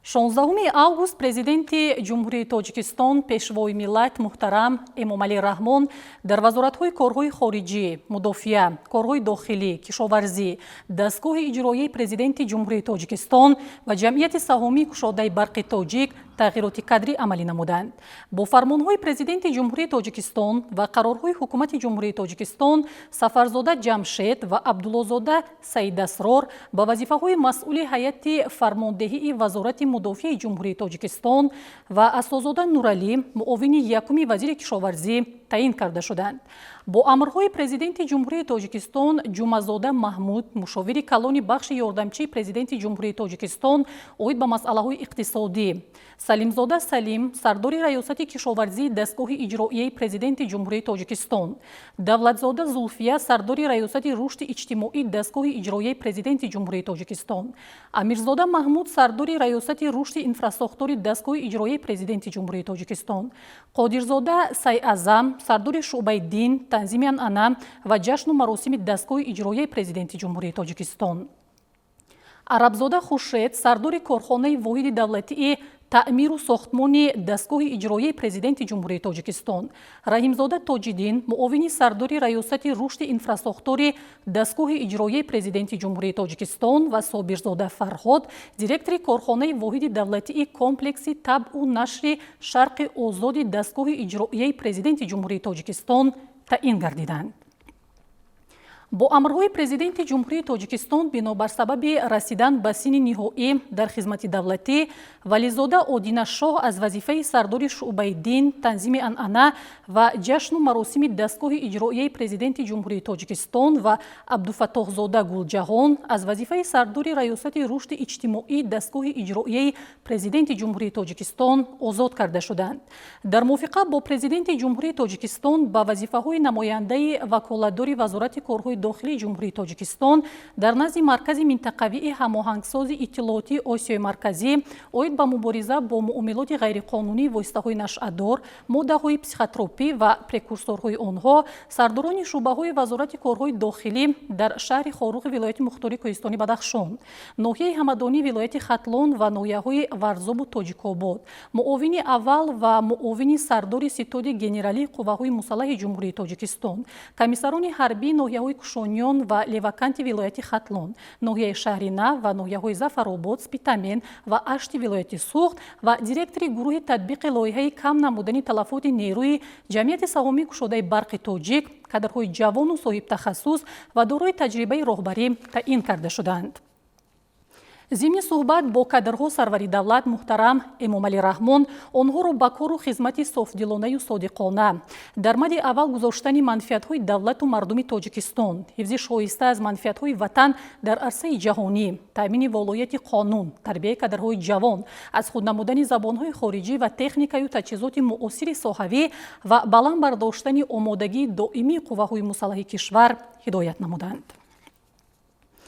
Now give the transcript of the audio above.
16 август Президенти Ҷумҳурии Тоҷикистон, Пешвои миллат муҳтарам Эмомалӣ Раҳмон дар вазоратҳои корҳои хориҷӣ, мудофиа, корҳои дохилӣ, кишоварзӣ, дастгоҳи иҷроияи Президенти Ҷумҳурии Тоҷикистон ва Ҷамъияти саҳомии кушодаи барқи тоҷик тағйироти кадрӣ амалӣ намуданд. Бо фармонҳои Президенти Ҷумҳурии Тоҷикистон ва қарорҳои Ҳукумати Ҷумҳурии Тоҷикистон Сафарзода Ҷамшед ва Абдуллозода Саидасрор ба вазифаҳои масъули ҳайати фармондеҳии Вазорати мудофиаи Ҷумҳурии Тоҷикистон ва Асозода Нуралӣ муовини якуми вазири кишоварзӣ таъин карда шуданд. Бо амрҳои Президенти Ҷумҳурии Тоҷикистон Ҷумазода Маҳмуд мушовири калони бахши ёрдамчии Президенти Ҷумҳурии Тоҷикистон оид ба масъалаҳои иқтисодӣ, Салимзода Салим сардори раёсати кишоварзии дастгоҳи иҷроияи Президенти Ҷумҳурии Тоҷикистон, Давлатзода Зулфия сардори раёсати рушди иҷтимоии дастгоҳи иҷроияи Президенти Ҷумҳурии Тоҷикистон, Амирзода Маҳмуд сардори раёсати рушди инфрасохтори дастгоҳи иҷроияи Президенти Ҷумҳурии Тоҷикистон, Қодирзода Сайазам сардори шӯъбаи дин, танзими анъана ва ҷашну маросими дастгоҳи иҷроияи Президенти Ҷумҳурии Тоҷикистон, Арабзода Хуршед сардори корхонаи воҳиди давлатии таъмиру сохтмони дастгоҳи иҷроияи Президенти Ҷумҳурии Тоҷикистон, Раҳимзода Тоҷиддин муовини сардори раёсати рушди инфрасохтори дастгоҳи иҷроияи Президенти Ҷумҳурии Тоҷикистон ва Собирзода Фарҳод директори корхонаи воҳиди давлатии комплекси табъу нашри Шарқи озоди дастгоҳи иҷроияи Президенти Ҷумҳурии Тоҷикистон таъин гардиданд. Бо амрҳои Президенти Ҷумҳурии Тоҷикистон бинобар сабаби расидан ба синни ниҳоӣ дар хизмати давлатӣ Вализода Одинашоҳ аз вазифаи сардори шӯъбаи дин, танзими анъана ва ҷашну маросими дастгоҳи иҷроияи Президенти Ҷумҳурии Тоҷикистон ва Абдуфаттоҳзода Гулҷаҳон аз вазифаи сардори раёсати рушди иҷтимоии дастгоҳи иҷроияи Президенти Ҷумҳурии Тоҷикистон озод карда шуданд. Дар мувофиқа бо Президенти Ҷумҳурии Тоҷикистон ба вазифаҳои намояндаи ваколатдори Вазорати корҳои дохилии Ҷумҳурии Тоҷикистон дар назди Маркази минтақавии ҳамоҳангсози иттилоотии Осиёи Марказӣ оид ба мубориза бо муомилоти ғайриқонунии воситаҳои нашъадор, моддаҳои психотропӣ ва прекурсорҳои онҳо, сардорони шӯъбаҳои Вазорати корҳои дохилӣ дар шаҳри Хоруғи вилояти мухтори Кӯҳистони Бадахшон, ноҳияи Ҳамадонӣ вилояти Хатлон ва ноҳияҳои Варзобу Тоҷикобод, муовини аввал ва муовини сардори Ситоди генералии қувваҳои мусаллаҳи Ҷумҳурии Тоҷикистон, комиссарони ҳарбии ноҳияҳои Кушониён ва Леваканти вилояти Хатлон, ноҳияи Шаҳри Нав ва ноҳияҳои Зафаробод, Спитамен ва Ашти вилояти Суғд ва директори гурӯҳи татбиқи лоиҳаи кам намудани талафоти нерӯи Ҷамъияти саҳомии кушодаи барқи тоҷик кадрҳои ҷавону соҳибтахассус ва дорои таҷрибаи роҳбарӣ таъин карда шуданд. Зимни суҳбат бо кадрҳо сарвари давлат муҳтарам Эмомалӣ Раҳмон онҳоро ба кору хизмати софдилонаю содиқона, дар мади аввал гузоштани манфиатҳои давлату мардуми Тоҷикистон, ҳифзи шоиста аз манфиатҳои ватан дар арсаи ҷаҳонӣ, таъмини волояти қонун, тарбияи кадрҳои ҷавон, аз худ намудани забонҳои хориҷӣ ва техникаю таҷҳизоти муосири соҳавӣ ва баланд бардоштани омодагии доимии қувваҳои мусаллаҳи кишвар ҳидоят намуданд.